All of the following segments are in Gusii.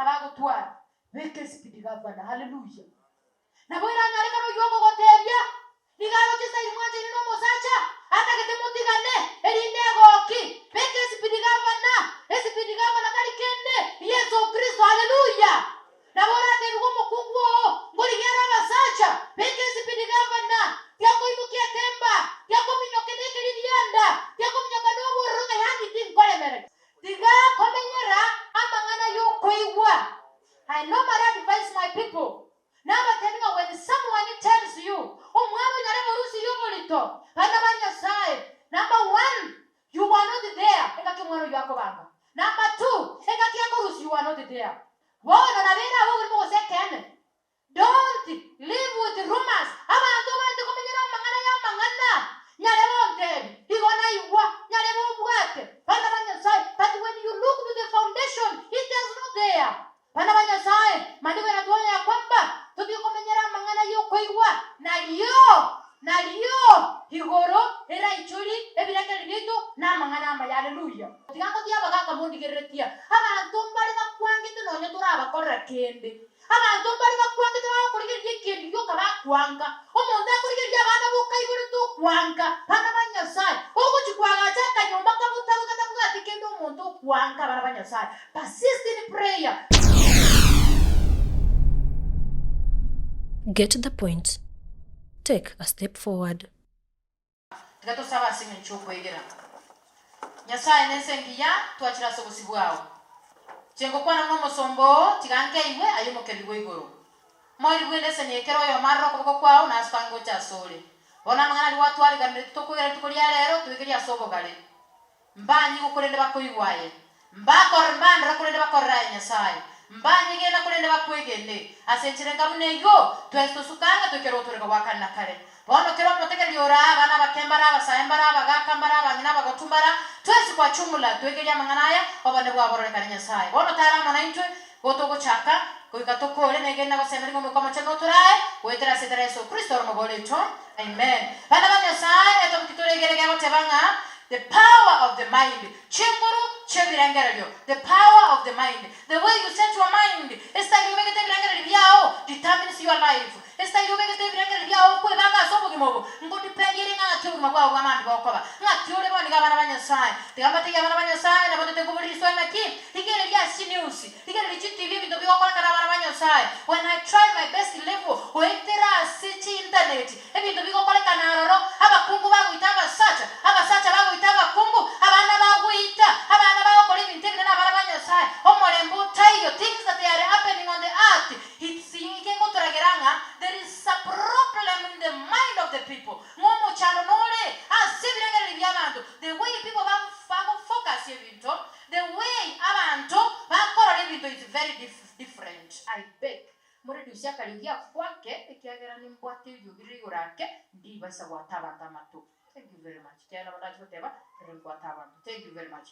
nabo agotwara. Beka esipidi gavana. Haleluya! Nabo eranyarekane oyio okogoteebia, Nigo aroche Sairi mwanchaine nomosacha, atagete motigane, erinde egoki. Beka esipidi gavana. Esipidi gavana tari kende, Yeso Kristo. Haleluya! Nabo orateebigwe omokungu oo, Ngorigia are abasacha. Beka esipidi gavana. Tiakoimokia etemba, tiakominyoka nekeririanda, tiakominyoka nobororo ng'a yaani tinkoremereria. Tiga komenyera amang'ana y'okoigwa. I normally advise my people, nabatebi ng'a when someone tells you, omwana onyare borusirie oborito, bana ba Nyasaye, number one, you were not there engaki omwana oyio akobanga. Number two, engaki akorusia you were not there. Bono nabere abwo oborimo gose ekeene. Don't live with rumours, abanto baanche komenyera amang'ana y'amang'ana, nyarebe ontebi, igo naigwa, nyarebe obwate, bana ba Nyasaye, but when you look to the foundation, it is not there. Bana ba Nyasaye, maandiko yanatuonya ya kwamba totige komenyera amang'ana y'okoigwa, nario, nario igoro eraichori ebirengererio biaito namang'ana amaya. Haleluya! Tiga ngotie abagaka mondigereretie, abanto mbare bakwangete nonya torabakorera kende. Abanto mbare bakwangete bagokorigereria ekieni gioka bakwanga. Omonto akorigereria abana bokaiborete okwanga, bana ba Nyasae. Ogochia koagacha akanyomba kabotaru gatabwati kende omonto okwanga abana ba Nyasae. Persist in prayer. Get the point. Take a step forward. Tiga tosabe ase engencho y'okwegera. Nyasae nense engiya, twachire ase obosio bwao. Inche ngokwana buna omosomba oo, tiga nkeigwe aye omokebi bwa igoro. Moiri bw'endeseni ekero oyomo arore okoboko kwao na asuke ange gocha asore. Bono amang'ana aria gwatwariganiretie tokwegera rituko ria rero, twegerie ase obogare. Mbanyigwe korende bakoigwa aye, mbakorore mbandore korende bakorore aye Nyasae, mbanyegena korende bakwegene. Ase enchera enga buna eyio, twensi tosuka ang'e toikere gotooreka gwa kare na kare. Bono kera omotegereri ore aa, abana abake mbare, abasae mbare, abagaaka mbare, abang'ina abagotu mbare, twensi kwa chumula twegerie amang'ana aya, obonene bwabororekane Nyasae. Bono tara amo naintwe, gotogochaka, goika tokore, negena gosemeria ng'a Omoika Omochenu notorae, goetera ase etara Yeso Kristo ore Omobori oito. Amen. Bana ba Nyasae, etopic toregere gegoteba ng'a The power of the mind, chinguru chi'ebirengererio, the power of the mind, the way you set your mind, estyle obegete ebirengererio biao determines your life, estyle obegete ebirengererio biao okwebanga ase obogima obo, ngodepend ere ng'a ng'aki obogima bwao bwa mambia bokoba, ng'aki ore bono iga abana ba Nyasae. Tiga mbatebie abana ba Nyasae, nabo ntete nkoboria riswali naki, rigereria ase chinews, Rigereria chitibi ebinto bigokorekana abana ba Nyasae. When I try my best level goetera ase chi internet ebinto bigokorekana aroro, abakungu bagoita abasacha, abasacha bagoita abakungu, abana bagoita, abana bagokora ebinto ebinene abana ba Nyasae, omorembe otaiyo, things that they are happening on the earth, it's kegotoragera ng'a there is a problem in the mind of the people, ng'a omochando nore ase ebirengererio biabanto, the way people bago focus ebinto, The way abanto bakorora ebinto is very different. I beg moredusie akariogi ako ake ekiagera nimbwate eriogi rire igoro ake ndibaisa goata abanto amato. Thank you very much ekiagera nabo ndache goteba rero nkwate abanto. Thank you very much.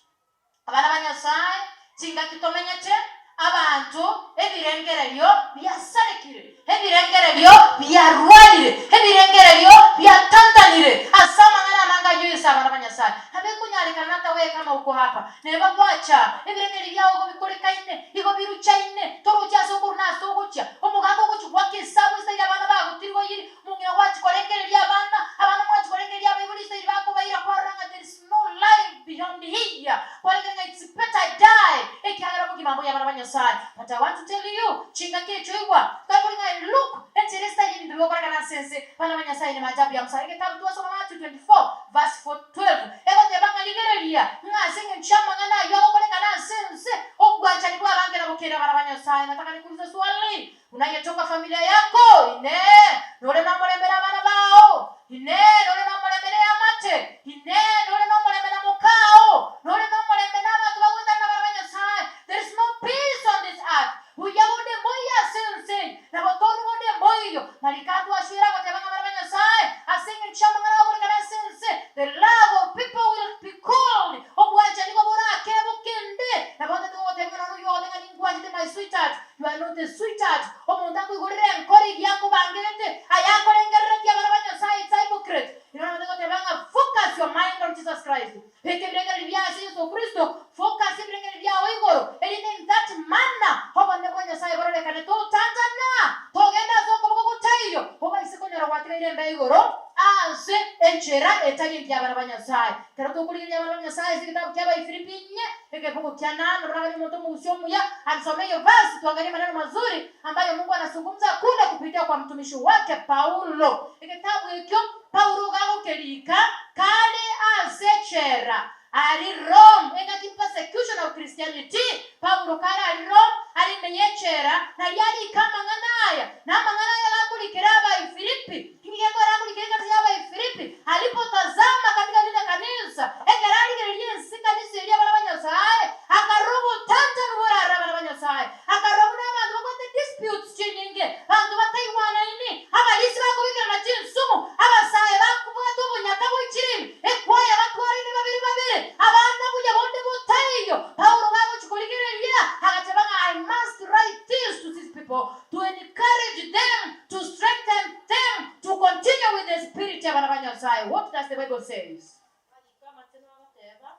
Abana ba Nyasae chingaki tomenyete abanto ebirengererio biasarekire, ebirengererio biarwarire, ebirengererio biatantanire ase amang'ana amange ayio Yeso abana ba Nyasae abekonyarekana nataweka amauko hapa, neba gwacha, ebirengererio biao igo bikorekaine, igo biruchaine, toroche ase okorwa na ase ogochia, omogaka ogochia goaka esabu esairi abana bagotirgoyiri, omong'ina gwachia korengereria abana, abana mwachia korengereria abaibori esairi bakobaira kwarora ng'a there is no life beyond here, kwarenge ng'a it's better I die ekiagera obogima mbuya abana ba Nyasae. But I want to tell you, chingaki echi oigwa, tari ng'a look, enchera ase tari ebinto bigokorekana ase ense, bana ba Nyasae nimaajabu ya Musa. Egetabu twasoma Matthew 24 verse 12 egoteba ng'a rigereria ng'a ase eng'encho y'amang'ana ayio agokorekana ase ense, obwanchani bw'abange nabokere abana ba Nyasae. Nataka nikuulize swali, Unayetoka familia yako? Inee! Nore nomorembe nabana bao? Inee! Nore nomorembe neamate? Inee! Nore nomorembe na mokao? Nore nomorembe nabanto bagoetana nabana ba Nyasae? There is no peace on this earth. Buya bonde mboiyo ase ense eye, na botonu bonde mboiyo. Mariko atwaswire agoteba ng'a abana ba Nyasae, ase engencho y'amang'ana agokorekana ase ense, the love of people will be cold, obwanchani nigo borakeboke ende. Nabo ntete gogotebia ng'a nonya oyio ogoteba ng'a ningwanchete my sweetheart, You are not a sweetheart. Omonto akoigorera enkoro eria akobangerete, aya akorengereretie abana ba Nyasae, it's a hypocrite. Inwe nabo togoteba ng'a focus your mind on Jesus Christ. Beka ebirengererio biao ase Yeso Kristo, focus ebirengererio biao igoro, erinde in that manner obone. Nyasae bororekane totantana, togenda ase okoboko gotaiyo, obaise konyora gwatigaire embeo igoro ase enchera etari engiya abana ba Nyasae. Ekero tokorigereria abana ba Nyasae ase egetabu kia Abaifilipi inye, egebugu kia nane, oraganie omonto omogusia omuya, ansome eyo verse, tuangalie maneno mazuri ambayo Mungu anazungumza kule kupitia kwa mtumishi wake Paulo. Egetabu ekio Paulo iga agokerika kare ase echela aria Rome, engaki persecution of Christianity. Paulo kare aria Rome, are ime y'echela, nario arike amang'ana aya, na amang'ana aya gakorikera Abaifilipi. Inki gekogera akorikera ekanisa y'Abaifilipi? Alipotazama katika lile kanisa, ekero arigereria ense ekanisa eria abana ba Nyasae, akarora obotantanu borarire abana ba Nyasae. Akarora buna abanto babwate disputes chinyinge, abanto bataigwanaini, abarisia bakobekerana chinsumu, abasae bakobwata obonyaka bwe chirimi, ekwaya batwaraine babere babere, abana buya bonde botaiyo. Paulo gagochia korigereria, agateba ng'a I must write this to these people to encourage them, to strengthen them, to continue with the spirit y'abana ba Nyasae. What does the Bible says?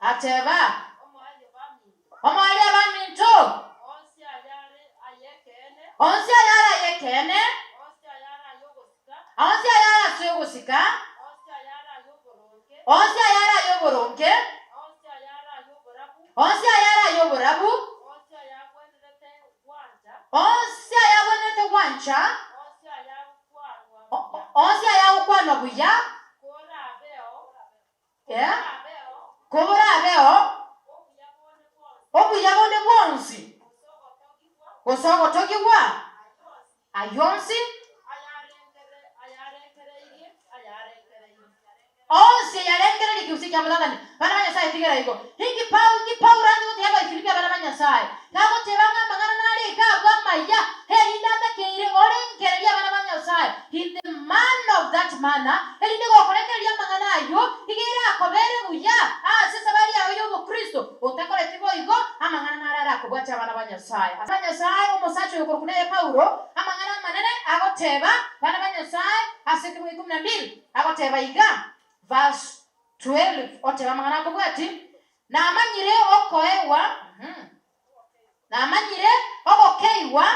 Ateba, Omoerio abaminto, onsi ayare ay'ekeene, onsi ayare ase ogosika, onsi ayare ay'oboronge, onsi ayare ay'oborabu, onsi ayagwenerete gwancha, onsi ayagokwanwa buya, Ee, koborabeo obuya bonde bwonsi, gose ogotogigwa, ayio onsi, onsi ayarengererie ekegusia kia motang'ani. Bana ba Nyasae tigera igo. Inki Pau, inki Paulo ande gotebia Abaifilipi abana ba Nyasae? Tagoteba ng'a amang'ana nare iga abwo amaya, erinde atakeire orengererie abana ba Nyasae, in the manner of that manner, erinde gokorengereria amang'ana ayio, iga erakobere buya ase esabari yao y'obokristo. Otakoreti boigo, amang'ana naro arakobwatie abana ba Nyasae. Ba Nyasae, omosacha oyo okorokwa nere Paulo, amang'ana amanene agoteba, Bana ba Nyasae, ase ekebugo ikomi na mbili, agoteba iga, verse 12, oteba amang'ana akobwatie, Namanyire okoegwa, namanyire ogokeigwa,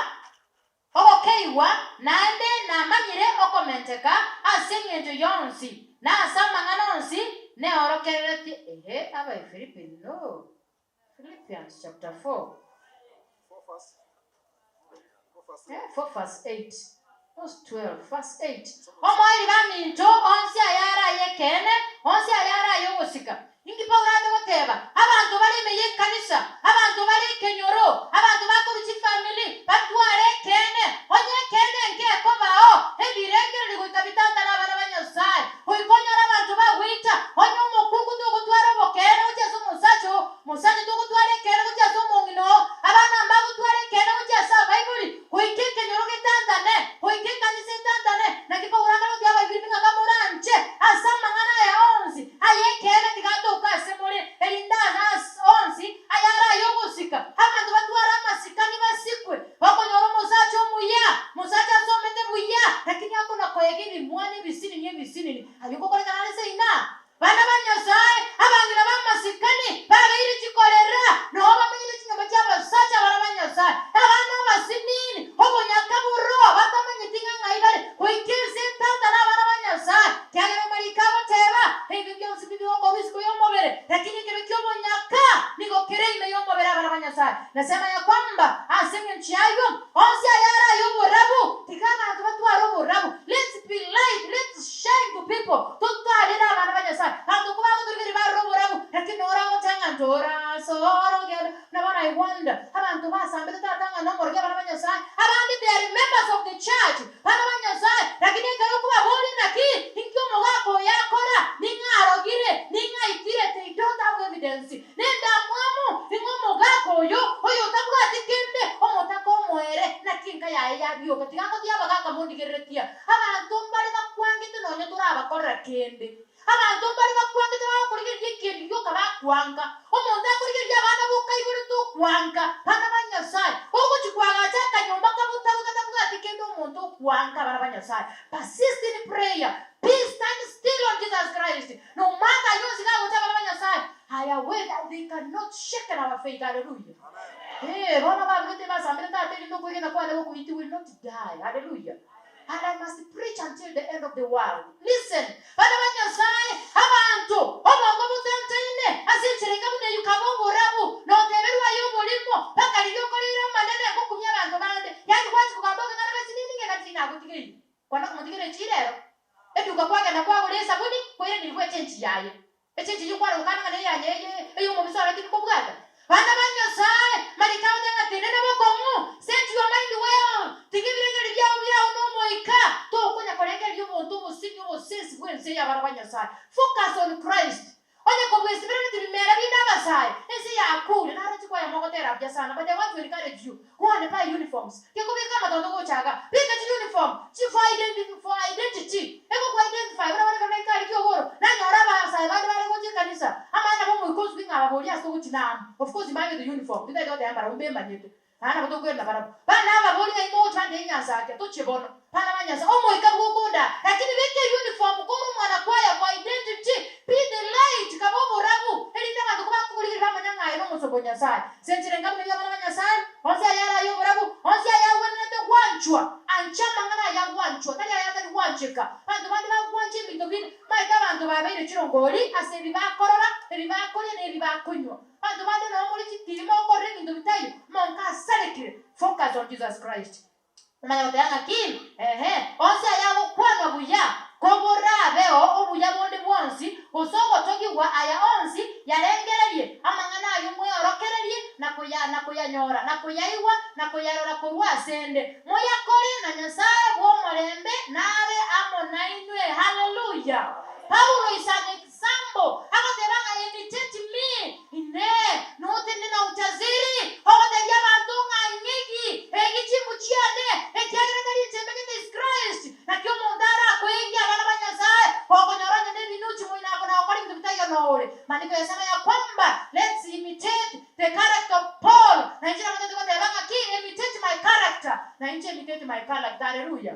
ogokeigwa, naende namanyire okomenteka ase engencho yonsi, na ase amang'ana onsi neorokereretie. Ehe, Abaefilipi, no. Philippians chapter 4. 4 verse 8. Not 12, verse 8. Omoerio baminto, onsi ayare ay'ekeene, onsi ayare ay'ogosika. Inki Paulo ate goteba? Abanto bare ime y'ekanisa, abanto bare ekenyoro, abanto bakorwa chifamiri, batware ekeene. Onye ekeene nkekobao, ebirengererio goika bitantane abana ba Nyasae. Goika onyore abanto bagoita. Onye omokungu togotwara obokeene gochia ase omosacha oo, omosacha togotwara ekeene gochia ase omong'ina oo, abana mbagotwara ekeene gochia ase abaibori, Goika ekenyoro getantane, goika ekanisa etantane. Naki Paulo akare gotebia Abaifilipi ng'a kamoranche ase amang'ana aya onsi ay'ekeene tiga atoke ase more, erinde ase onsi ayare ay'ogosika, abanto batware amasikani basikwe. Bakonyora omosacha omuya, omosacha asomete buya, lakini akona-koega ebimwana ebisinini ebisinini. Ayio ngokorekana are seina? Bana ba Nyasae, abang'ina b'amasikani, babeire chikorera, nao bamenyete chinyomba chi'abasacha abana ba Nyasae, abana abasinini, obonyaka boroo, batamanyeti ng'a ng'ai bare, goika ense etata nabana ba Nyasae. Ekiagera amariko agoteba, Ebibe bionsi tibigokorwa isiko y'omobere, lakini ekebe ki'obonyaka nigo kere ime y'omobere abana ba Nyasae. Nasema ya kwamba ase engencho y'ayio onsi ayare ay'oborabu, tiga abanto batware oborabu. Let's be light, let's shine to people, totarere abana ba Nyasae. Abanto kobagotorigereria barore oborabu, lakini noro agoteba ng'a ntore ase orogendo. Buna bono I wonder, abanto basambete tata ng'a nomorogi abana ba Nyasae, abande they are members of the church, bana ba Nyasae, lakini ekero okobaboria naki, inki omogaka oyo akora, ning'o arogire, ning'o aitire, they don't have evidence. Nendamwamu, ing'o omogaka oyo, oyotabwati kende, omotaka omoere, naki enka yaye yabioka. Tiga ngotiga abagaka mondigereretie. Abanto mbare bakwangete nonya torabakorera kende. Abanto mbare bakwangete bagokorigereria ekieni gioka bakwanga. Omonto akorigereria abana bokaiborete okwanga, bana ba Nyasae. Ogochia koagacha akanyomba kabotaru gatabwati kende omonto okwanga abana ba Nyasae. Persist in prayer, be stand still on Jesus Christ. No matter ayio onsi gagocha abana ba Nyasae, I aware that they cannot shaken our faith. Hallelujah. Ee, bono babegete basambete tata erinde okwegena kwane gokoiti will not die. Hallelujah. And I must preach until the end of the world. Listen, bana ba Nyasae, abanto, obongo botantaine ase enchera enga buna eyio kaba oborabu, noteberwe aye oborimo, mpaka riria okoreire amanene gokumia abanto bande. Yaani gwachia kogamba okeng'ana gasinini ng'a egati nagotigeire. Kwana komotigera echira ero. Eduka kwagenda kwagora esabuni, kwairanigwa echenchi yaye. Echenchi eyio kware gokana ng'a neyanye eye ey'omobisa ore tindi kobwata. Bana ba Nyasae, mariko agote ng'a tenena bokong'u, set your mind well, tiga ebirengererio biao birao n'Omoika, tokonya korengereria obonto obosinyo obosensi bw'ense y'abana ba Nyasae. Focus on Christ. Onye kobwesiberereti bimera binde abasae, ense yakure, naro chikwaya mogotera buya sana, but I want to encourage you, go and buy uniforms. Gekobeka amatondo gocha iga, beka chi uniform, chi for identity, for identity, egoko identify buna bono ekero naika aria kiogoro, nanyora abasae bande bare gocha ekanisa, amanye nabo omoika osubie ng'a ababoria ase togochi naamo, of course mbabegete uniform, tintagete goteba mbarabwo mbemanyete, naende nabo tokwerana barabwo. Bana ababoria ng'ai mogochi bande enyansa akia, tochie bono. Bana ba Nyasae, omoika bw'okondaa, lakini beka euniform kore omwana kwaya for identity, be the light, kaba oborabu, erinde abanto kobakogorigereria bamanye ng'a aye nomosomba o Nyasae. Ase enchera enga buna eyio abana ba Nyasae, onsi ayare aye oborabu, onsi ayagwenerete gwanchwa, ancha amang'ana ayagwanchwa, tari ayatari gwancheka. Abanto bande bagwancha ebinto binde, maete abanto babeire chirongori ase ebi bakorora, ebi bakoria, na ebi bakonywa. Abanto bande noo more chitibi mokorora ebinto bitaiyo, monka asarekire. Focus on Jesus Christ. Omanye goteba ng'aki? Ehe, onsi ayagokwanwa buya, koborabeo obuya bonde bwonsi, gose ogotogigwa, aya onsi yarengererie, amang'ana ayio mweorokererie, na koya, na koyanyora, na koyaigwa, na koyarora korwa asende, moyakore, na Nyasae bw'omorembe nabe amo nainwe. Haleluya! Paulo is an example, agoteba ng'a imitate me, Inee! Notende na ujasiri ogotebia abanto ng'a ng'egi egi chimbu chiane, ekiagera tari inche menyete is Christ? Naki omonto arakoegie abana ba Nyasae, gokonyora onye nebinuchi moino ako na gokora ebinto bitaiyo nore? Maandiko yasema ya kwamba let's imitate the character of Paul. Na inche nabo ntete goteba ng'aki imitate my character, na inche imitate my character. Haleluya!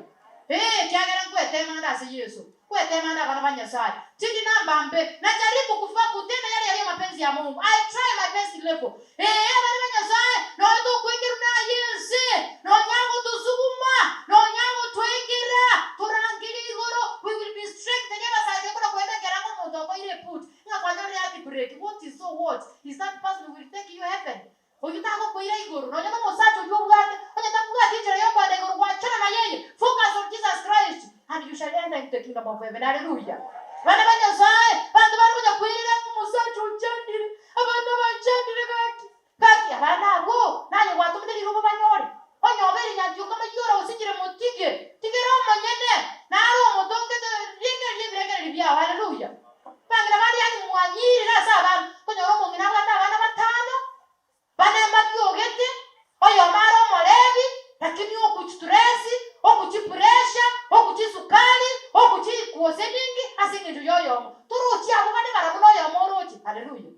Ee, ekiagera nkwetema ande ase Yeso. Kwetema ande abana ba Nyasae. Tindi namba mbe, najaribu kufa kutenda yale yaliyo mapenzi ya Mungu. I try my best level. Ee, abana ba Nyasae, nonya tokwengerwa naye ense, nonya agotosuguma, nonya agotwengera, torangerie igoro, we will be strengthened. Abasae tekona koenda ekerango omonto okoire eboot, ng'a kwanyorire heart break, what is so what? Is that person will take you heaven? Oyio tagokoira igoro, nonya nomosacha oyio obwate, onye tabwati enchera y'okoenda igoro, gwachana naye eye, focus on Jesus Christ and you shall enter into the kingdom of heaven. Hallelujah. Bana ba Nyasae, banto bare konya kwerera ng'a omosacha ochandire, abana banchandire gaki. Gaki abana abwo naye gwatomete riroba banyore. Onye obeire nyanchioka mayio ora osinyire motige, tigera omonyene, naro omotongete ringereria ebirengererio biao. Hallelujah. Bang'ina bande yaani mwanyirire ase abana, okonyora omong'ina abwate abana batano, bane mbabiogete, oyomo are omorebi, lakini okuchituresi, okuchipuresha, okuchisukari, okuchikuose ninki, ase eng'encho ya oyomo. Torochi abwo bande barabwo noyomo oroche. Haleluya.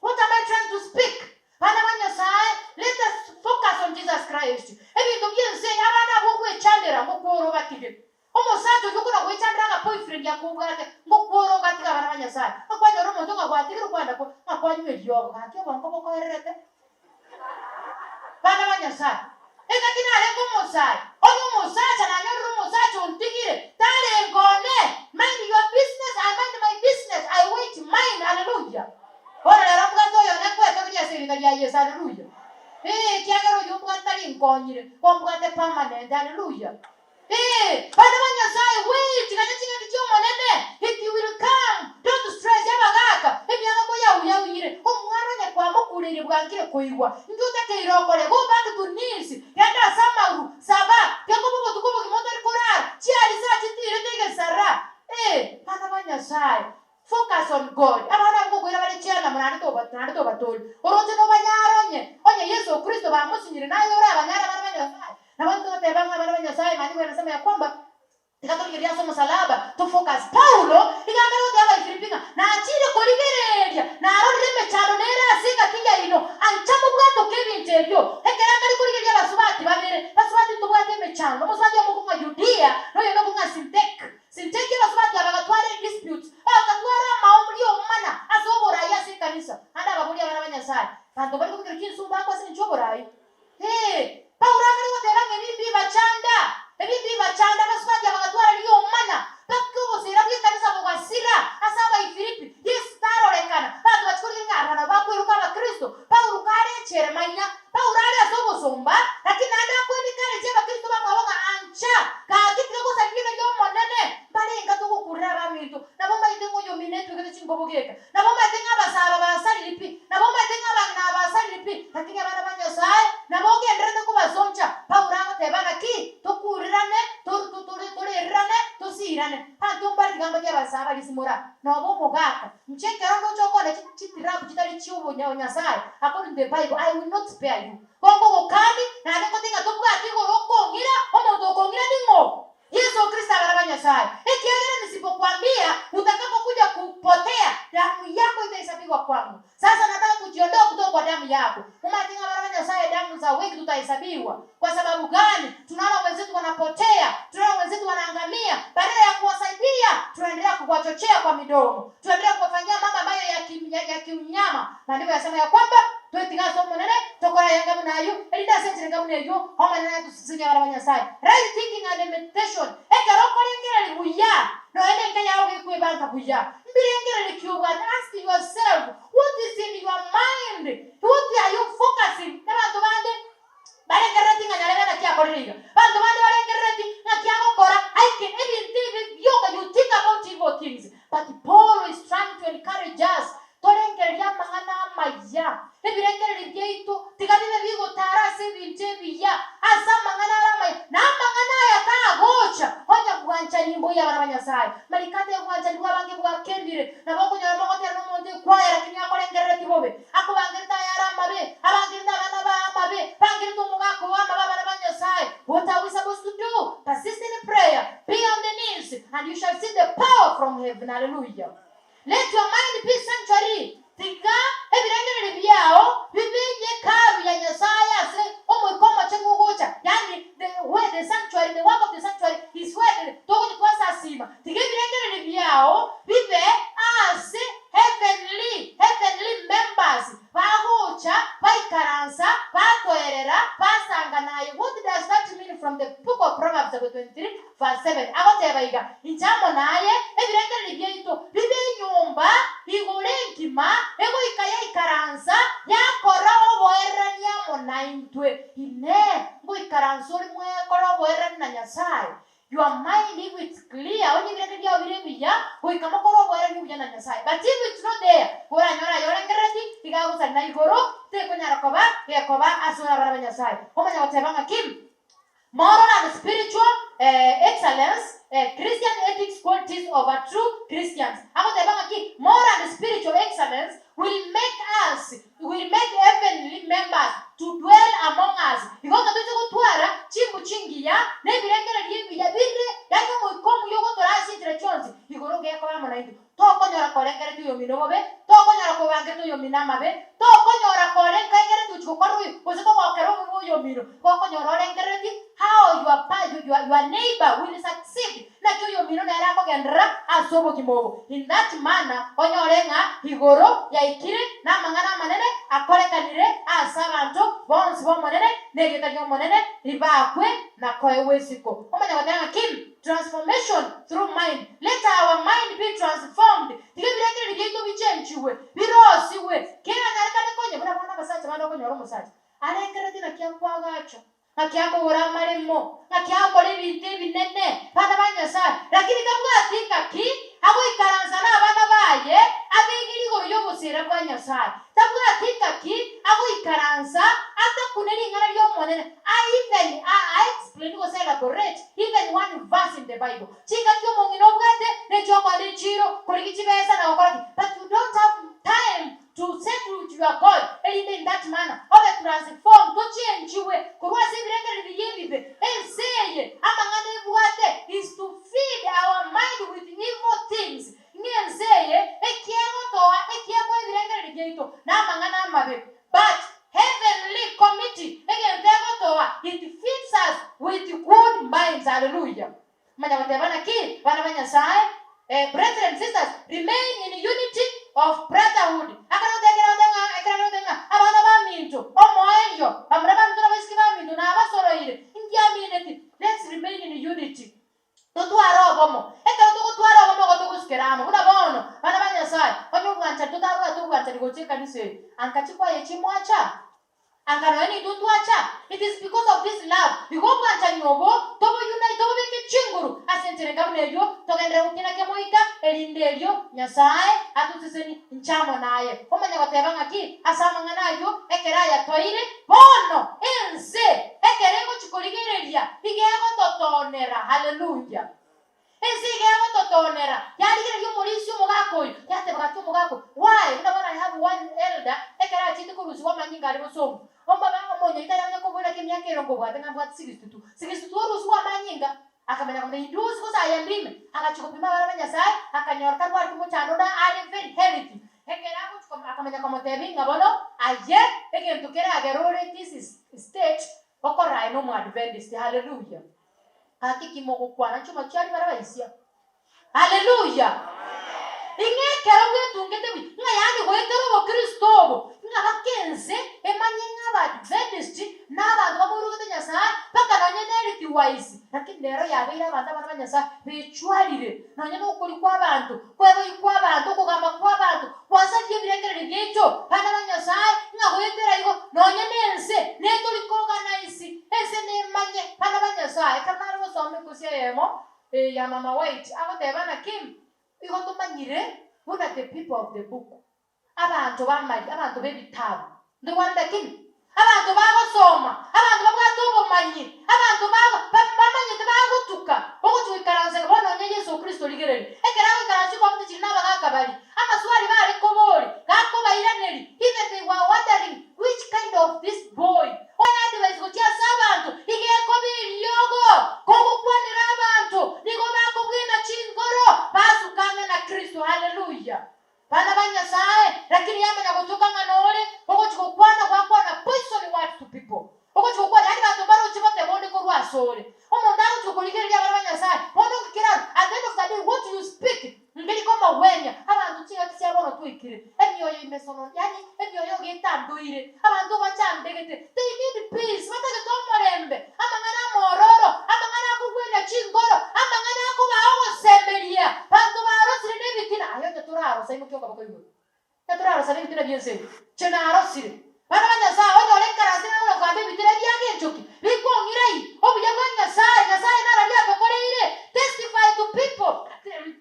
What am I trying to speak? Bana ba Nyasae, let us focus on Jesus Christ. Ebinto bi'ense eye abana abwo ogwechandera, ngokworo obatige. Omosacha oyio okona goechandera ng'a boyfriend akobwate, ngokwora ogatiga abana ba Nyasae. Ng'a kwanyora omonto ng'a gwatigire kwenda ko ng'a kwanywa eriogo, gaki obongo bokoererete. Bana ba Nyasae, engaki narenge omosae, onye omosacha nanyorire omosacha ontigire, tarenge one, mind your business, I mind my business, I wait mine, hallelujah. Bono rero mbwate oyone nkwetogeria ase erieta ria Yeso, hallelujah. Ee, ekiagera oyio mbwate tari nkonyire, ko mbwate permanent, hallelujah. Ee, bana ba Nyasae, wait, ganya ching'aki chi'Omonene, it will come, don't stress, abagaka, emiaka koyauyauyire, omwana onye kwamokureire bwangire koigwa, inki otakeire okore, go back to knees, genda ase amauru, saba, gekoba obotuko obogima otari korara, chiarisa chitiirete egesara, ee, bana ba Nyasae, focus on God, abana abwo ngokoira bare chianamu naende toba naende tobatooria, oroche nobanyare onye, onye Yeso Kristo bamosinyire naye orabanyare abana ba Nyasae. Nabo togoteba ng'a abana ba Nyasae, Maandiko yanasema ya kwamba tiga torigererie ase omosalaba, to focus. Paulo nigo akare gotebia Abaifilipi ng'a nachire korigereria, narorire emechando nere ase egati yaino, ancha mobwatoke ebinto ebio. Ekero akare korigereria abasubati babere, basubati ntobwate emechando, omosubati omo okong'a Yudia, na oyonde okong'a Sinteki. Sinteki abasubati aba bagatwara edisputes, bagatwara amaomo riomana ase oborai ase ekanisa. Naende ababoria abana ba. Nyasae, Abanto mbare kobekerwa chinsumba ase engencho y'oborai. Ee, Paulo akare goteba ng'a ebi mbibachanda, ebi mbibachanda, abasubati abagatwara riomana, mpaka obosera bw'ekanisa bogasira ase Abaifilipi, Yeso tarorekana. Abanto bachia korigereria ng'a aba nabo bakweruka Abakristo. Paulo kare echela, manya, Paulo are ase obosomba, lakini naende akoencourage Abakristo bamwabo ng'a ancha, gaki tiga gosaria ring'ana ri'Omonene, mbarenge togokurera abaminto, nabo mbaete ng'a oyomino etwegete chinkobo geka. Nabo omanyete ng'a abasaaba basarire pi, nabo omanyete ng'a abang'ina aba basarire pi, lakini abana ba Nyasae nabo ogendererete kobasoncha. Paulo agoteba, Naki tokurirane, torererane, tosiirane. Abanto mbare tiga mbatie abasaaba risimora, noba omogaka. Inche ekero ndoche okona chitrapu chitari chi'obonyasae, according to the Bible, I will not spare you. Gongogokani, naende ngote ng'a tobwati igoro okong'ira, omonto okong'ira ning'o? Yeso Kristo abana ba Nyasae, ekiagera nisipokuambia utakapokuja kupotea, damu yako itahesabiwa kwangu. Sasa nataka kujiondoa kutoka kwa damu yako. Momanyete ng'a abana ba Nyasae damu za wengi tutahesabiwa. Kwa sababu gani? Tunaona wenzetu wanapotea, tunaona wenzetu wanaangamia, badala ya kuwasaidia tunaendelea kuwachochea kwa midomo, tunaendelea kuwafanyia mambo ambayo ya kiunyama. Maandiko yasema ya kwamba Twetiga ase Omonene, tokore ayanga buna ayio, erinde ase enchera enga buna eyio Omonene atosesenie abana ba Nyasae. Right thinking and meditation, Ekero okorengereria buya, nonya nenka yao gekwebanga buya, mbirengererio ki obwate? Ask yourself, what is in your mind? What are you focusing? Nabanto bande barengerereti ng'a nyarebe naki akorire iga, abanto bande barengerereti ng'aki agokora aike, ebinto ebi bioka you think about evil things. But Paul is trying to encourage us torengererie amang'ana amaya, ebirengererio biaito tiga bibe bigotara ase ebinto ebiya, ase amang'ana are amaya, na amang'ana aya tagocha onye bwanchani mboiyo abana ba Nyasae. Mariko ateba bwanchani bw'abange bwakendire, nabo okonyora mogotera nomonto ekwaya lakini akorengerereti bobe, Akobangerete ayare amabe, abangerete abana bao amabe, bangerete omogaka oo amabe abana ba Nyasae. What are we supposed to do? Persist in prayer, be on the knees, and you shall see the power from heaven. Hallelujah. Let your mind be sanctuary. Tiga ebirengererio biao bibe hekalu ya Nyasae ase Omoika Omochenu ogocha. Yaani the where the sanctuary, the work of the sanctuary is where the togocha twasasima. Tiga ebirengererio biao bibe ase heavenly, heavenly members bagocha baikaransa batoerera basanga naye. What does that mean from the book of Proverbs chapter 23 verse 7? Agoteba iga, Inche amo naye ebirengererio biaito bibe enyomba igoro enkima egoika yaikaransa yakora oboererani amo naintwe. Inee! Ngoikaransa ore mwekore oboererani na Nyasae? Your mind if it's clear, onye ebirengererio biao bire ebiya, goika mokore oboerani obuya na Nyasae. But if it's not there, koranyore aye orengerereti, iga agosari na igoro, tekonyara koba gekoba ase ore abana ba Nyasae. Omanye goteba ng'a ki? Moral and spiritual excellence, Christian ethics qualities of a true Christians. Agoteba ng'a ki? Moral and spiritual excellence will make us will make heavenly members to dwell among us, igo ng'a toise gotwara chimbu chingiya na ebirengererio ebiya bire, yaani omoika omuya ogotoraa ase chinchera chionsi, igoro gekoba amo naintwe. Tokonyora korengereria oyomino bobe, tokonyora kobangerete oyomino amabe, tokonyora korengereria gochia gokora oyo, gose kogokera obobe oyomino, gokonyora orengereretie how your your your neighbor will succeed. Naki oyomino nere akogenderera ase obogima obo. In that manner onyore ng'a igoro yaikire na amang'ana amanene akorekanire ase abanto bonsi b'Omonene, na erieta ri'Omonene ribakwe na koegwa isiko. Omanye goteba ng'a ki? Transformation through mind. Let our mind be transformed. Tiga ebirengererio biaito bichenchigwe, birosigwe, keranyarekane konya buna bono abasacha bande okonyora omosacha arengereretie naki akoagacha. Ng'aki akogora amaremo, ng'aki agokora ebinto ebinene, bana ba Nyasae, lakini tabwati ngaki agoikaransa nabana baye abegere igoro y'oboseera bwa Nyasae. Tabwati ngaki agoikaransa atakune ring'ana ri'Omonene, a even a a explain gose elaborate even one verse in the Bible. Chingaki omong'ina obwate nechiokogenda echiiro, korigia chibesa na gokora ki, but you don't have time To settle with your God, erinde in that manner obe transformed, tochenchigwe korwa ase ebirengererio biria ebibe. Ense eye amang'ana ebwate is to feed our mind with evil things, ng'a ense eye ekiegotoa ekiekoa ebirengererio biaito namang'ana amabe. But heavenly committee egento egotoa it feeds us with good minds. Hallelujah. Manya goteba naki, bana ba Nyasae, eh, brethren, sisters, remain in unity of brotherhood. Akare goteba ekere goteba ng'a, ekere goteba ng'a. totabwate obwanchani gocha ekanisa eye, anka chikwaye chimwacha? Anga nonya nintwe ntwacha? It is because of this love. Igo obwanchani obo tobo unite tobobeke chinguru ase enchera enga buna eyio, togenderere gokina kemoika, erinde erio Nyasae atoseseni inche amo naye. Omanye goteba ng'aki ase amang'ana ayio ekero ayatoire, bono ense ekero egochi korigereria iga egototoonera. Haleluya! Ense iga egototoonera, yarigereria omorisia omogaka oyo, yateba gaki omogaka oyo, Why, buna bono I have one elder, ekero achiete korusigwa amanyinga aria bosongo, omobaba omonyaito ayamanya kobua naki emiaka ere nkobwate ng'a mbwate 62, 62 orusigwe amanyinga, akamanya komanya indusi gose aye mbime, agachia gopima abana ba Nyasaye, akanyora tarwareti mochando onde are very healthy, ekero agochia komo akamanya komotebia ng'a bono aye egento keragere ore this state, okorae na omoadventist, hallelujah. Gaki ki mogokwana chuma chiaria baria baisia? Haleluya! Ing'e ekero bwetungete buya, ng'a yaani goetera obokristo obo, ng'a baka ense emanye ng'a abadventist na abanto bamoirogete Nyasae, mpaka nonye ne health wise, lakini rero yabeire abanto abana ba Nyasae bechwarire, nonye na okoria kwa abanto, kweboyia kwa abanto, okogamba kwa abanto, gwasaririe ebirengererio biaito, bana ba Nyasae, ng'a goetera igo, nonye na ense netori koorganize, Ense nemanye, bana ba Nyasae. Ekero nare gosoma ekosi eyemo eye ya Mama White, agoteba ng'a Kim, igo tomanyire buna the people of the book, abanto b'amari, abanto b'ebitabu. Ntorwane lakini? Abanto bagosoma, abanto babwate obomanyi, abanto bago bamanyete bagotuka, ogochia goikaransa iga. Bono onye Yeso Kristo rigereria, ekero agoikaransa chikomiti chiria na abagaka baria, amaswali bare koboria, gakobairaneria, even they were wondering which kind of this boy. Oye advice gochia ase abanto iga ekoba eriogo kogokwanera abanto nigo bakobwena chinkoro basuka ang'e na Kristo hallelujah bana ba Nyasae lakini yamanya gotoka ng'a nore ogochi gokwana gwakwana poison words to people ogochi gokwana yaani banto mbaroche goteba onde korwa asore omonto agochi gokorigereria abana ba Nyasae bono ng'ikere aro at the end of the day what you speak Nkeri komogwenia abanto chingaki chia bono twaikire, emioyo imesono, yaani emioyo iga etandoire, abanto bachandegete, they need peace, batagete omorembe, amang'ana amororo, amang'ana akogwenia chinkoro, amang'ana akobaa ogosemeria, banto barosire nebitina, aye onye torarosa imokia okoboko igoro. Onye torarosa nebitina bi'ense eye, inche narosire. Bana ba Nyasae, onyore nkaranse nere ogokamba ebitina ebi'agencho ki bikong'ira ii, obuya bwa Nyasae, Nyasae nararia atokoreire, testify to people,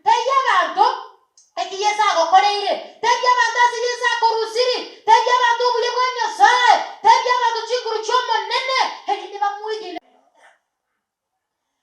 tebia abanto eki Yeso agokoreire, tebia abanto ase Yeso akorusiri, tebia abanto obuya bwa Nyasae, tebia abanto chinguru chi'Omonene, erinde bamwegene.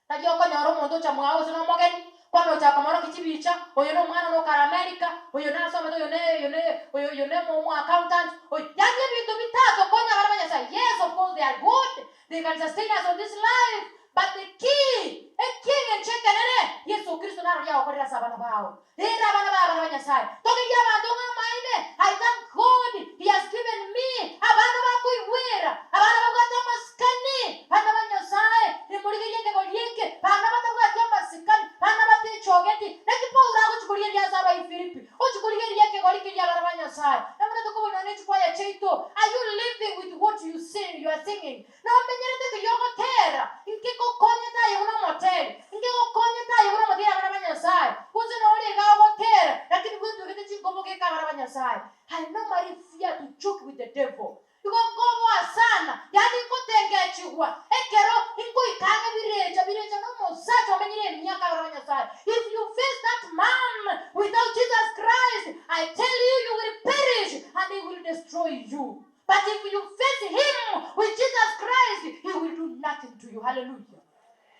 Tari okonyora omonto ocha mwao gose nomogeni, kwame gochaka komorokia chibicha, oyo nomwana one okare America, oyo nasomete, oyo ne oyo ne oyo oyo ne omo accountant, oyo yaani ebinto bitatokonya abana ba Nyasaye. Yes of course they are good, they can sustain us on this life, but the key, ekieng'encho ekenene, Yeso Kristo naro riagokorire ase abana bao. Rende abana bao abana ba Nyasaye. Togeria abanto ng'a amaene, I thank God he has given me abana bakoigwera, abana babwate amasikani, bana ba Nyasaye, nimorigerie ekegori eke, bana batabwati amasikani, bana batechogeti. Naki Paulo agochia korigereria ase Abaifilipi, ochia korigereria ekegori keria abana ba Nyasaye. Nabo tokobua nonya ne chikwaya chiaito, are you living with what you sing, you are singing? Nomenyerete keria ogotera, nkegokonyete aye buna omoteri, nkegokonyete aye buna omoteri abana ba Nyasae, gose nore iga ogotera, lakini bwetwegete chinkobo geka abana ba Nyasae. I normally fear to joke with the devil. Igo nkoboa sana, yaani nkotengechigwa ekero ingoika ang'e birecha, birecha nomosacha omenyire emiaka abana ba Nyasae. If you face that man without Jesus Christ, I tell you, you will perish and he will destroy you. But if you face him with Jesus Christ, he will do nothing to you. Hallelujah.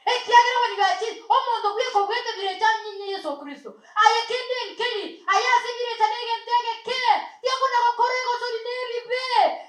Ekiagera when you are Jesus, omonto bweka obwete birecha anyinye Yeso Kristo. Aye kende nkeri, aye ase birecha negento egeke, tiakona gokora egosori nebibe,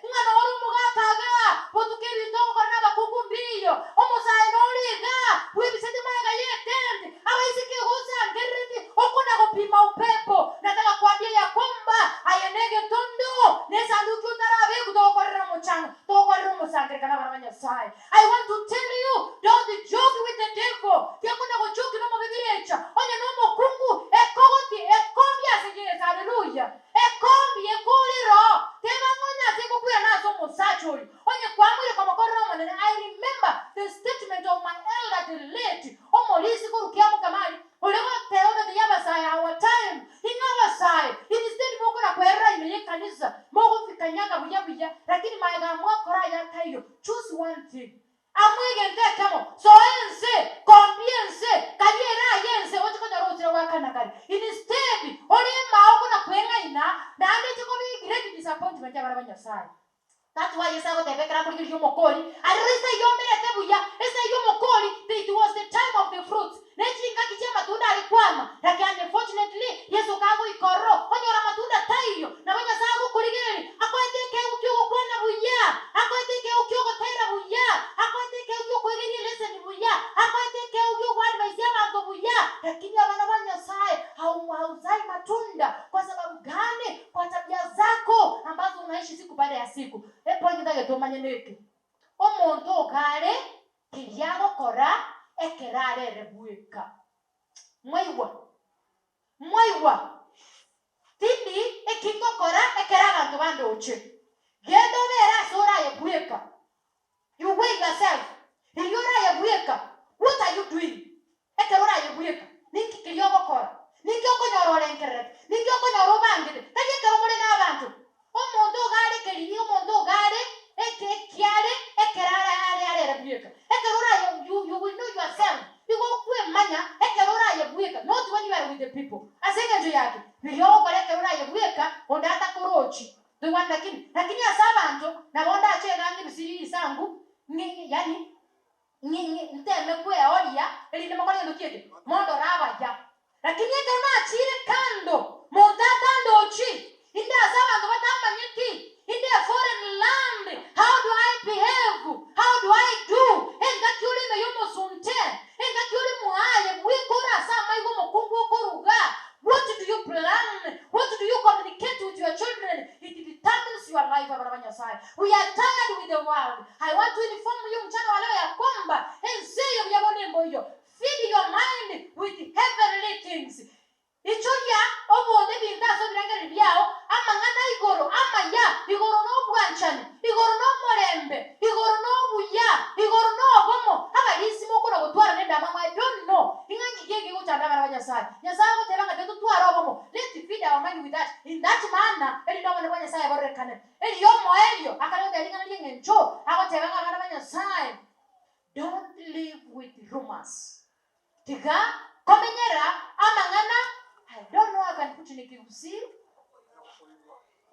ng'a nore omogaka iga, botuko ebinto ogokora nabakungu mbiyo, omosae nore iga, bwebisete magega y'etent, abaiseke igo osangerereti, okona gopima upepo. Nataka kwambia ya kwamba aye negetondo, nesanduki otarabekwa togokorera omochanga, togokorera omosangererekano abana ba Nyasae. I want to tell you, don't joke with the devil. Tiakona gojoki nomobe birecha, onye nomokungu, ekogoti, ekombi ase Yeso, haleluya. Ekombi, ekorero, teba ng'a onye ase ekokwirana ase omosacha oyo, onye kwamoire komokorera Omonene. I remember the statement of my elder the late omorisia korwa Kiamokama aria, ore goteba omete y'abasae our time, ing'e abasae, instead mokona kwerera. ime y'ekanisa, mogofikanyaga buya buya, lakini magega amwakora aya ataiyo. Choose one thing. Amwe egento ekemo, soa ense, kompia ense, karia eraha y'ense, oche konyora ogosira gwa kare. Instead, ore emao buna kweng'aina, naende eche koba a great disappointment abana ba Nyasaye. That's why Yeso agoteba ekero akorigereria omokori, aroro ase ayio omerete buya, ase ayio omokori, it was the time of the fruits, ne chingaki chi'amatunda are kwama, lakini unfortunately, Yeso kagoika ororo, onyora amatunda taiyo. Nabo Nyasae agokorigereria, akoete ekeegwa ki'ogokwana buya, akoete ekeegwa ki'ogotera buya, akoete ekeegwa gi'okoegeria eleseni buya, akoete ekeegwa gi'ogoadvise abanto buya, lakini abana ba Nyasae hauzai matunda. Kwa sababu gani? Kwa tabia zako ambazo unaishi siku baada ya siku. Epoint ntagete omanye neke, omonto okare keria agokora ekero are ere bweka. Mwaigwa? Mwaigwa? Tindi eki ngokora ekero abanto bandoche. Genda obere ase oraye bweka. You weigh yourself. Riria oraye bweka, what are you doing? Ekero oraye bweka, ninki keria ogokora? Ninki okonyora orengererete? Ninki okonyora obangete? Tari ekero more nabanto. Omonto iga are kerini, omonto iga are eke ekiare ekero are are are ere bweka. Ekero oraye you you will know yourself. Igo okwemanya ekero oraye bweka, not when you are with the people. Ase eng'encho yaki, riria ogokora ekero oraye bweka, onde atakorochi. Toigwane lakini, lakini ase abanto, nabo ndache iga ng'ebisirie risangu, ng'e yaani ng'i ng'i nteme kweoria, erinde mokore gento ki eke? Mondore abaya. Lakini ekero nachiire kando, monto atandochi, inde ase abanto batamanyeti, inde a foreign land, how do I behave? How do I do? Engaki ore ime y'omosunte, engaki ore mwaye, bweka ore ase amaiga omokungu okoruga, what do you plan? What do you communicate with your children? It determines your life abana ba Nyasaye. We are tired with the world. I want to inform you mchana wa leo ya kwamba ense eye buya bono emboiyo. Feed your mind with heavenly things. Ichoria obonde ebinto ase ebirengererio biao, amang'ana a igoro amaya, igoro nobwanchani, igoro nomorembe, igoro nobuya, igoro nobomo. Abarisia mokona gotwara nendamwamu I don't know ing'a nki ki ekegochanda abana ba Nyasaye. Nyasaye agoteba ng'a tiga totware obomo, let's feed our mind with that, in that manner, erinde obonene bwa Nyasaye bororekane. Erio omoerio akare goteba ring'ana ri'engencho, agoteba ng'a abana ba Nyasaye, don't live with rumours. Tiga komenyera amang'ana, I don't know how I can put in Ekegusii,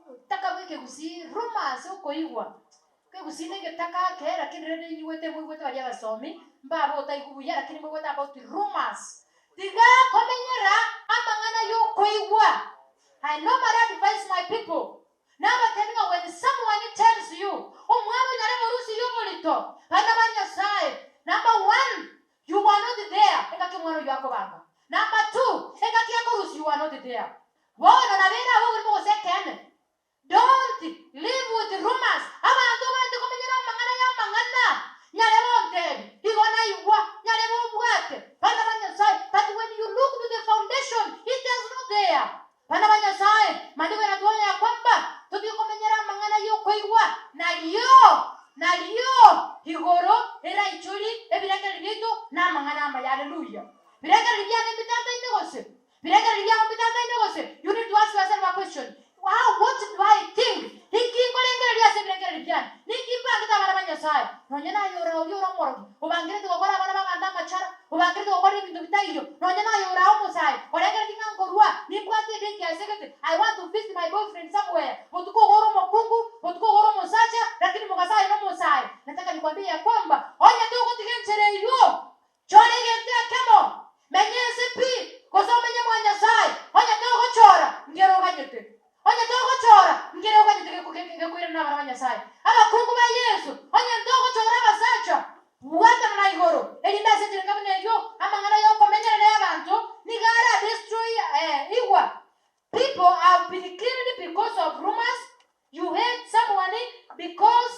obotaka bw'Ekegusii, rumours, okoigwa. Ekegusii na egetaka ake, lakini rende ninyigwete moigwete baria abasomi, mbabe otaigwa buya, lakini moigwete about rumours. Tiga komenyera amang'ana y'okoigwa. I normally advise my people, Nabatebi ng'a when someone tells you, omwana onyare borusirie oborito, bana ba Nyasaye, number one, you were not there engaki omwana oyio akobanga. Number two, engaki akorusia you were not there. Bono nabo ere abwo oborimo gose ekeene. Don't live with rumours, abanto baanche komenyera amang'ana ya amang'ana, nyarebe ontebi, igo naigwa, nyarebe obwate, bana ba Nyasaye, but when you look to the foundation, it is not there. Bana ba Nyasae, Maandiko yanatuonya ya kwamba totige komenyera amang'ana y'okoigwa, nario, nario igoro eraichori ebirengererio biaito namang'ana amaya. Haleluya! Birengererio biane mbitantaine gose? Birengererio biao mbitantaine gose? You need to ask yourself a question, How, what do I think? Inki nkorengereria ase ebirengererio biane? Ninki mbangete abana ba Nyasae? Nonya naye ore oria ore omorogi, obangerete gokora abana b'abanto amachara, obangerete gokora ebinto bitaiyo, nonya naye ore ao omosae, orengeretie ng'a nkorua, nimbwate edate ase gete, I want to visit my boyfriend somewhere, botuko igo ore omokungu, botuko igo ore omosacha, lakini mogasae nomosae. Nataka nikwambie ya kwamba, onye togotiga enchera eywo, Chora egento ekemo, menya ense pi, gose omenye mwa Nyasae. Onye togochora, nkere oganyete. Onye togochora, nkere oganyete gekoirana nabana ba Nyasae. Abakungu ba Yeso, onye ntogochora abasacha, bwatana na igoro, erinde ase enchera enga buna eyio, amang'ana y'okomenyerera y'abanto nigo ara destroy igwa. People have been killed because of rumors, you hate someone because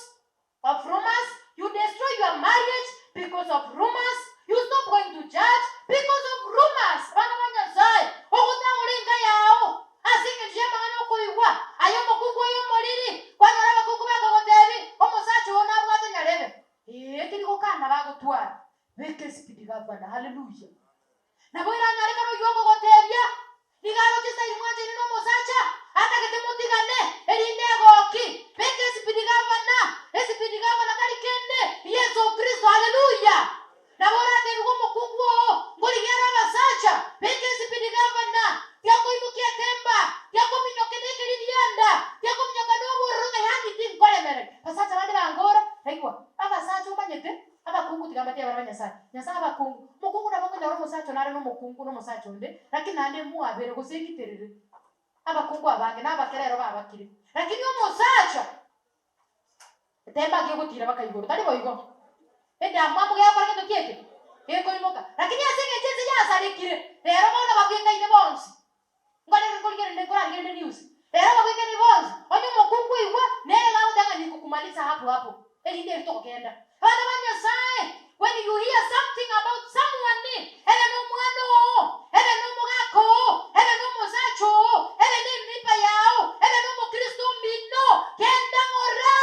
of rumors, you destroy your marriage because of rumors, you stop going to church because of rumors. Bana ba Nyasae, ogotagora enka yao ase engencho y'amang'ana okoigwa aye omokungu oyo omoriri, kwanyora abakungu bakogotebi omosacha oo nabwate nyarebe. Ee, teri gokana bagotwara. Beka esipidi gavana. Haleluya. Nabo eranyarekane oyio okogotebia, Nigo aroche Sairi mwanchaine nomosacha, atagete motigane. nare nomokungu na omosacha onde, lakini naende mwabere gose ngiterere. Abakungu abange nabake rero babakire, lakini omosacha etemba ake egotira baka igoro, tari boigo? Endamwamu gegokora gento ki eke? Gekoimoka. Lakini ase eng'encho ense yasarekire, rero bono babwekaine bonsi. Nkorere nkorigerende nkorarigerende news, rero babwekaine bonsi, onye omokungu oigwa, nere iga agoteba ng'a ninkokumaliza hapo hapo, erinde eri tokogenda. Abana ba Nyasae, when you hear something about someone, ebe nomwana oo, ebe nomogaka oo, ebe nomosacha oo, ebe nemipa yao, ebe nomokristo omino, genda ng'ora,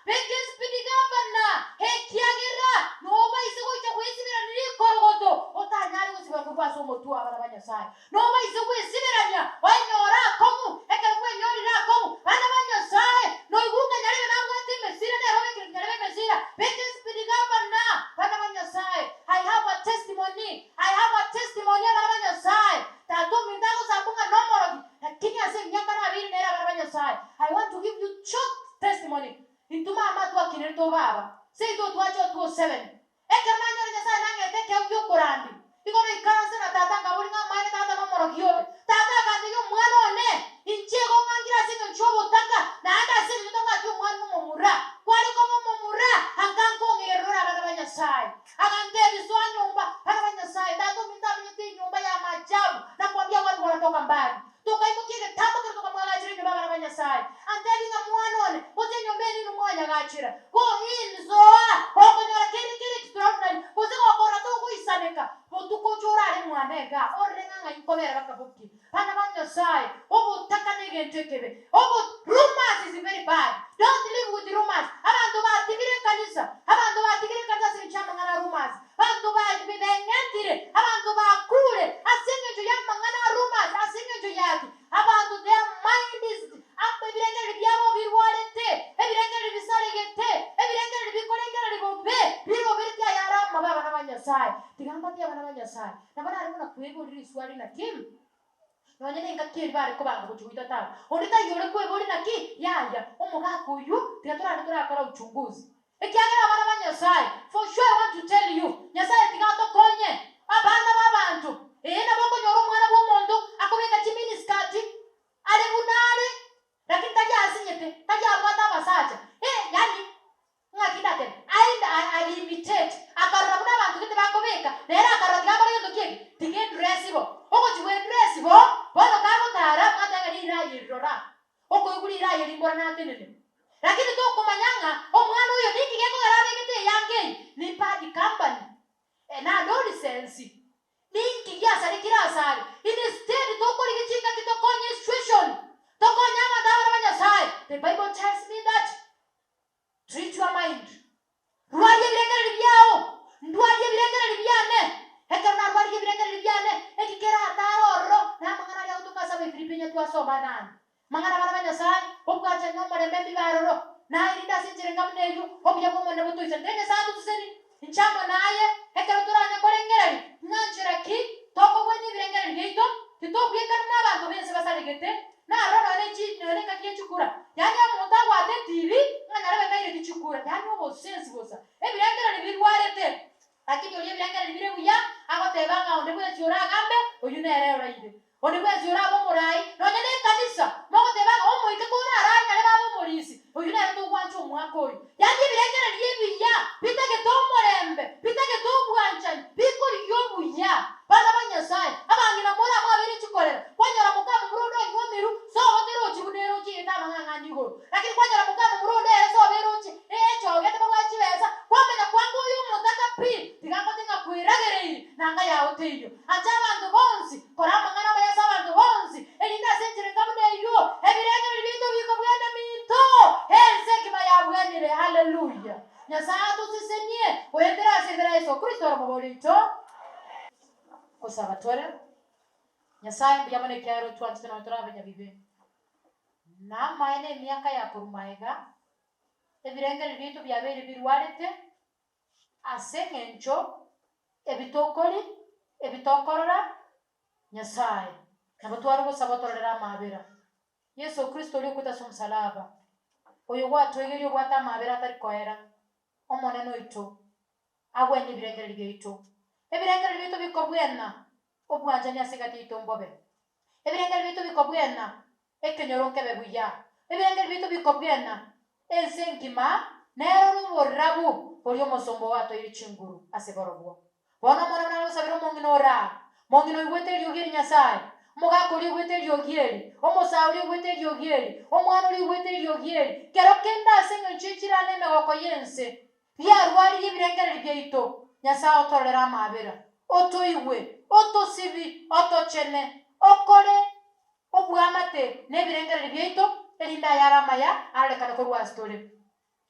beka espeed governor, ekiagera nobaise gocha gwesiberania rikorogoto, otanyare gosibera korwa ase omotwe o abana ba Nyasae. Nobaise gwesiberania oenyore akong'u, ekero kwenyorire akong'u, bana ba Nyasae, noigwe ng'a nyarebe nabwate emesira, nere obekire nyarebe emesira, beka esipidi gavana, bana ba Nyasae, I have a testimony, I have a testimony abana ba Nyasae, tata ominto agosambwa ng'a nomorogi, lakini ase emiaka nabeire nere abana ba Nyasae, I want to give you short testimony, intwe mama twakinire tobaba, seito twacha otwo seven, Ekero nanyora Nyasae nang'ete ekeegwa gi'okorandia, igo naikaranse na tata nkaboria ng'a amaene tata nomorogi ore. Tata akantebia, Omwana one, inche igo ng'angire ase engencho y'obotaka, naende ase engencho tabwati omwana omomura. Kware koba omomura, anga nkong'egerera ore abana ba Nyasae. Agantebia, Soa nyomba, bana ba Nyasae, tata ominto amenyete enyomba y'amaajabu, nakwambia watu wanatoka mbali. Tokaimokia egetambo keria tokamwagachera enyomba y'abana ba Nyasae. Antebi ng'a mwana one, gose enyomba eye ninwe mwanyagachera. Go in, soa, gokonyora kende kere extraordinary, gose gokorora togoisaneka, botuko oche orare mwane igaa, orore ng'a ng'ai nkobera bakabokie. Bana ba Nyasae, obotaka negento ekebe. Obo rumors is very bad. Don't live with rumors. Abanto batigire ekanisa, abanto batigire ekanisa ase eng'encho y'amang'ana a rumors. Abanto beng'entire, abanto bakure ase engencho y'amang'ana a rumors, ase engencho yaki? Abanto their mind is ebirengererio biabo birwarete, ebirengererio bisaregete, ebirengererio bikorengereria bobe, biroberetie ayare amabe abana ba Nyasae. Tiga mbatie abana ba Nyasae, nabo nare buna kweboria riswali naki? Nonya nengaki eria bare kobanga gochia goita tata, onde taiyo ore kweboria naki? Yaya, omogaka oyio tiga torande torakora uchunguzi. Ekiagera abana ba Nyasae, for sure I want to tell you, Nyasae tiga atokonye, abana b'abanto, ee nabo okonyora omwana bw'omonto akobeka chiminiskirt, are buna are, lakini tari asinyete, tari abwate abasacha, eh yaani ng'aki ndatebe, aende aliimitate, akarora buna abanto gete bakobeka, nere akarora tiga akore gento ki eke, tiga edress bo. Ogochi bw'edress bo, bono kagotara, mwateba ng'a riraa eri rora, Okoigwa riraa eri mbora natenene. Lakini tokomanya ng'a omwana oyo ninki gekogera abegete eyanga eye, ni bad company, na adolescence. Ninki giasarekire asare? Instead tokorigia chingaki tokonye situation, tokonye abanto abare ba Nyasaye. The bible tells me that Treat your mind. Rwaria ebirengererio biao, ndwarie ebirengererio biane. Ekero narwaririe ebirengererio biane, eki keratare ororo, na amang'ana aria agotoka ase Abaefilipi onye twasoma nane. Amang'ana abana ba Nyasae, obwanchani na omorembe mbibe aroro, na erinde ase enchera enga buna eyio, obuya bw'Omonene botoisane. Tiga Nyasae atosesenie, inche amo naye, ekero toranye korengereria ng'a nchera ki tokogwenia ebirengererio biaito, titobwekana nabanto b'ense basaregete, Naroro nonya ne chi, nonya nengaki ye chikura, yaani omonto agwate etibi ng'a nyarebe taireti chikura, yaani obosensi bosa, ebirengererio birwarete. Lakini oria ebirengererio bire buya, agoteba ng'a onde bwensi oragambe, oyio nere oraire. Onde bwensi orabe omorai, nonya ne ekanisa, mogoteba ng'a omoika korarae nyarebe abe omorisi, oyio nere togwancha omwaka oyo. Yaani ebirengererio ebiya, bitagete omorembe, bitagete obwanchani, bikorigia obuya. Bana ba Nyasae, abang'ina more mwabeire chikorera, kwanyora mokamomura onde onywomirwe, sobo terochi buna eroche egete amang'ang'ani igoro. Lakini kwanyora mokamomura onde ere sobo eroche echogete babwate chibesa, kwamanya kwanga oyo omotaka pi, tiga ngote ng'a kweragereiri, nanga yao teiyo. Ancha abanto bonsi, kora amang'ana amaya ase abanto bonsi, erinde ase enchera enga buna eyio, ebirengererio biaito bikobwena minto, ense engima yabwenire. Haleluya! Nyasae atosesenie goetera ase erieta ria Yeso Kristo ore Omobori oito. Gosaba tore, Nyasae mbuya mono ekiagera otwanchete nonya tore abanyabibe. Namaene emiaka ya korwa magega, ebirengererio biaito biabeire birwarete ase eng'encho ebitokori, ebitokorora, Nyasae, nabo tware gosaba otororere amaabera. Yeso Kristo oria okwete ase omosalaba, oyo gwatwegeria obwate amaabera atari koera, Omonene oito, agwenie ebirengererio biaito. Ebirengererio biaito bikobwena. Obwanchani ase egati yaito mbobe. Ebirengererio biaito bikobwena, ekenyoro nkebe buya. Ebirengererio biaito bikobwena, ense engima nerore oborabu boria omosomba oo atoeire chinguru ase borobwo. Bono Omonene nare gosabera omong'ina ore aa, mong'ina oigwete eriogi eri Nyasae, omogaka oria oigwete eriogi eri, omosae oria oigwete eriogi eri, omwana oria oigwete eriogi eri, kero kende ase engencho ye chirana emegoko y'ense, biarwaririe ebirengererio biaito, Nyasae otororere amaabera, otoigwe, otosibi, otochene, okore obwamate nebirengererio biaito, erinde ayare amaya arorekane korwa ase tore.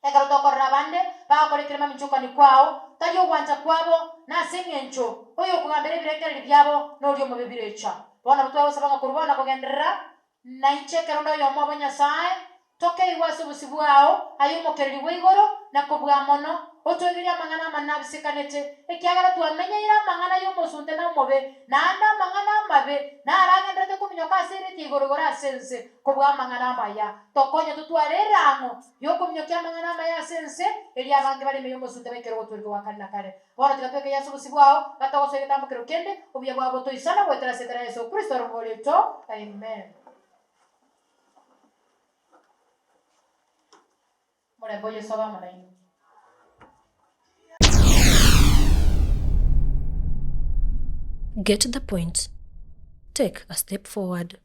Ekero tokorora abande bagokora ekerema minchokani kwao, tari ogwancha kwabo, na ase engencho oyokogambera ebirengererio biabo noria omobe birecha. Bono nabo twagosaba ng'a korwa bono na kogenderera, nainche ekero nde oyomo obo Nyasae, Tokeigwe ase obosio bwao, aye omokereri bwa igoro, na kobua mono, otoigerie amang'ana amanene abisekanete, ekiagera twamenyeire amang'ana y'omosunte na omobe, naende amang'ana amabe naragenderete kominyoka ase ereti ya igoro igoro ase ense, kobua amang'ana amaya. Tokonye totware erang'o y'okominyokia amang'ana amaya ase ense, erio abange bare ime y'omosunte baikere ogotooreka gwa kare na kare. Bono tiga twekeyie ase obosio bwao, gatogosoa egetambokero kende, obuya bwao botoisane goetera ase etara ya Yeso Kristo ore Omobori oito. Amen. Omorembe o Yeso obe amo nainwe. Get the point. Take a step forward.